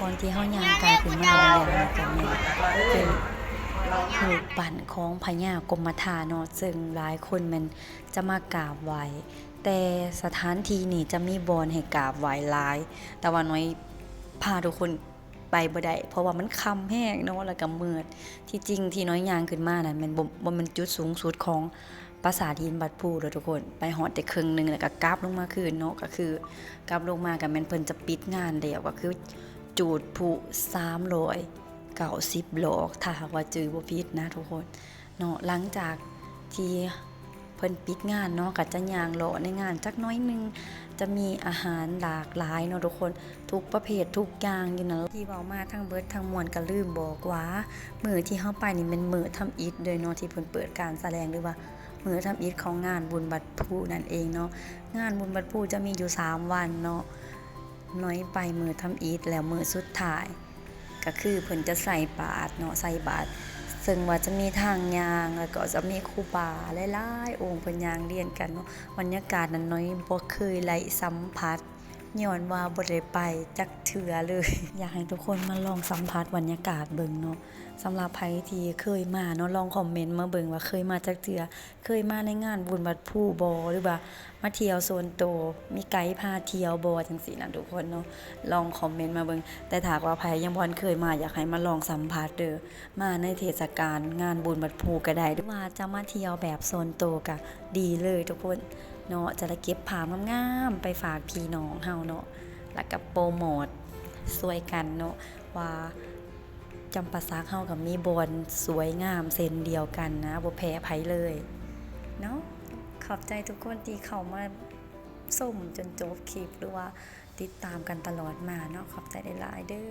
ກ່ອນທີ່ເຮົາຍ່າງກ້າວຂຶ້ນມາແລ້ວນະ ກໍແມ່ນເປັນຮູບປັ້ນຂອງພະຍາກົມມະທາເນາະ ເຊິ່ງຫຼາຍຄົນແມ່ນຈະມາກາບໄຫວ້ ແຕ່ສະຖານທີ່ນີ້ຈະມີບ່ອນໃຫ້ກາບໄຫວ້ຫຼາຍ ແຕ່ວ່ານ້ອຍພາທຸກຄົນ ໄປບໍ່ໄດ້ ເພາະວ່າມັນຄ່ຳແຮງເນາະ ແລ້ວກໍມືດ. ທີ່ຈິງທີ່ນ້ອຍຍ່າງຂຶ້ນມານັ້ນແມ່ນບໍ່ ບໍ່ແມ່ນຈຸດສູງສຸດຂອງປາສາດຫີນບັດພູເດີທຸກຄົນ ໄປຮອດແຕ່ເຄິ່ງໜຶ່ງ ແລ້ວກໍກັບລົງມາຄືນເນາະ ກໍຄືກັບລົງມາກໍແມ່ນເພິ່ນຈະປິດງານແລ້ວ ກໍຄືຈູດພຸສາມຮ້ອຍເກົ້າສິບດອກ ຖ້າຫາກວ່າຈື່ບໍ່ຜິດນະທຸກຄົນເນາະ. ຫຼັງຈາກທີ່ ເພິ່ນປິດງານເນາະ ກໍຈະຍ່າງເລາະໃນງານຈັກໜ້ອຍໜຶ່ງ ຈະມີອາຫານຫຼາກຫຼາຍເນາະທຸກຄົນ ທຸກປະເພດທຸກຢ່າງຢູ່ນັ້ນ. ທີ່ເວົ້າມາທັງເບິດທັງມວນກໍລືມບອກວ່າ ມື້ທີ່ເຮົາໄປນີ້ແມ່ນມື້ທຳອິດເລີຍເນາະ ທີ່ເພິ່ນເປີດການສະແດງ ຫຼືວ່າມື້ທຳອິດຂອງງານບຸນບັດພູນັ້ນເອງເນາະ. ງານບຸນບັດພູຈະມີຢູ່ສາມວັນເນາະ ນ້ອຍໄປມື້ທຳອິດ ແລ້ວມື້ສຸດທ້າຍ ກໍຄືເພິ່ນຈະໃສ່ບາດເນາະ ໃສ່ບາດ ເຊິ່ງວ່າຈະມີທາງຍ່າງ ແລ້ວກໍຈະມີຄູບາຫຼາຍໆອົງເພິ່ນຍ່າງລຽນກັນເນາະ. ບັນຍາກາດນັ້ນນ້ອຍບໍ່ເຄີຍໄດ້ສຳຜັດ ຍ້ອນວ່າບໍ່ໄດ້ໄປຈັກເທື່ອເລີຍ. ຢາກໃຫ້ທຸກຄົນມາລອງສຳຜັດບັນຍາກາດເບິ່ງເນາະ. ສຳລັບໃຜທີ່ເຄີຍມາເນາະ ລອງຄອມເມັນມາເບິ່ງວ່າເຄີຍມາຈັກເທື່ອ ເຄີຍມາໃນງານບຸນວັດພູບໍ່ ຫຼືວ່າມາທ່ຽວສ່ວນໂຕ ມີໄກພາທ່ຽວບໍ່ ຈັ່ງຊີ້ນະທຸກຄົນເນາະ ລອງຄອມເມັນມາເບິ່ງ. ແຕ່ຖ້າຫາກວ່າໃຜຍັງບໍ່ທັນເຄີຍມາ ຢາກໃຫ້ມາລອງສຳຜັດເດີ ມາໃນເທດສະການງານບຸນວັດພູກໍໄດ້ ຫຼືວ່າຈະມາທ່ຽວແບບສ່ວນໂຕກໍດີເລີຍທຸກຄົນເນາະ. ຈະໄດ້ເກັບພາບງາມໆໄປຝາກພີ່ນ້ອງເຮົາເນາະ ແລ້ວກໍໂປຣໂມດຊ່ວຍກັນເນາະ ວ່າຈຳປາສັກເຮົາກໍມີບ່ອນສວຍງາມເຊັ່ນດຽວກັນນະ ບໍ່ແພ້ໃຜເລີຍເນາະ. ຂອບໃຈທຸກຄົນທີ່ເຂົ້າມາຊົມຈົນຈົບຄລິບ ຫຼືວ່າຕິດຕາມກັນຕະຫຼອດມາເນາະ. ຂອບໃຈຫຼາຍໆເດີ.